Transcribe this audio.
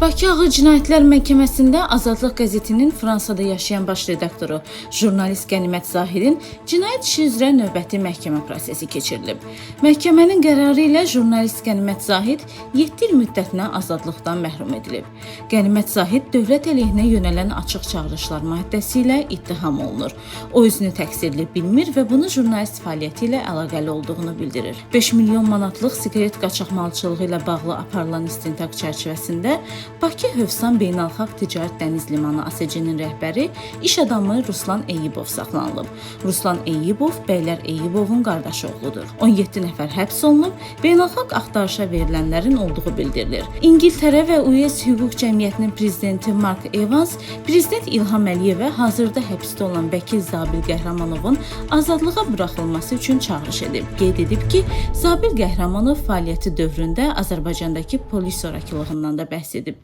Bakı Ağır Cinayətlər Məhkəməsində Azadlıq qəzetinin Fransada yaşayan baş redaktoru jurnalist Qənimət Zahidin cinayət işi üzrə növbəti məhkəmə prosesi keçirilib. Məhkəmənin qərarı ilə jurnalist Qənimət Zahid 7 il müddətinə azadlıqdan məhrum edilib. Qənimət Zahid dövlət əleyhinə yönələn açıq çağırışlar maddəsi ilə ittiham olunur. O özünü təqsirli bilmir və bunu jurnalist fəaliyyəti ilə əlaqəli olduğunu bildirir. 5 milyon manatlıq siqaret qaçaqmalçılığı ilə bağlı aparılan istintaq çərçivəsində Bakı Hövsan Beynəlxalq Ticarət Dəniz Limanı ASC-nin rəhbəri iş adamı Ruslan Eyyubov saxlanılıb. Ruslan Eyyubov Bəylər Eyyubovun qardaşı oğludur. 17 nəfər həbs olunub, beynəlxalq axtarışa verilənlərin olduğu bildirilir. İngiltərə və US Hüquq Cəmiyyətinin prezidenti Mark Evans prezident İlham Əliyevə hazırda həbsdə olan vəkil Zabil Qəhrəmanovun azadlığa buraxılması üçün çağırış edib. Qeyd edib ki, Zabil Qəhrəmanov fəaliyyəti dövründə Azərbaycandakı polis zorakılığından da bəhs edib.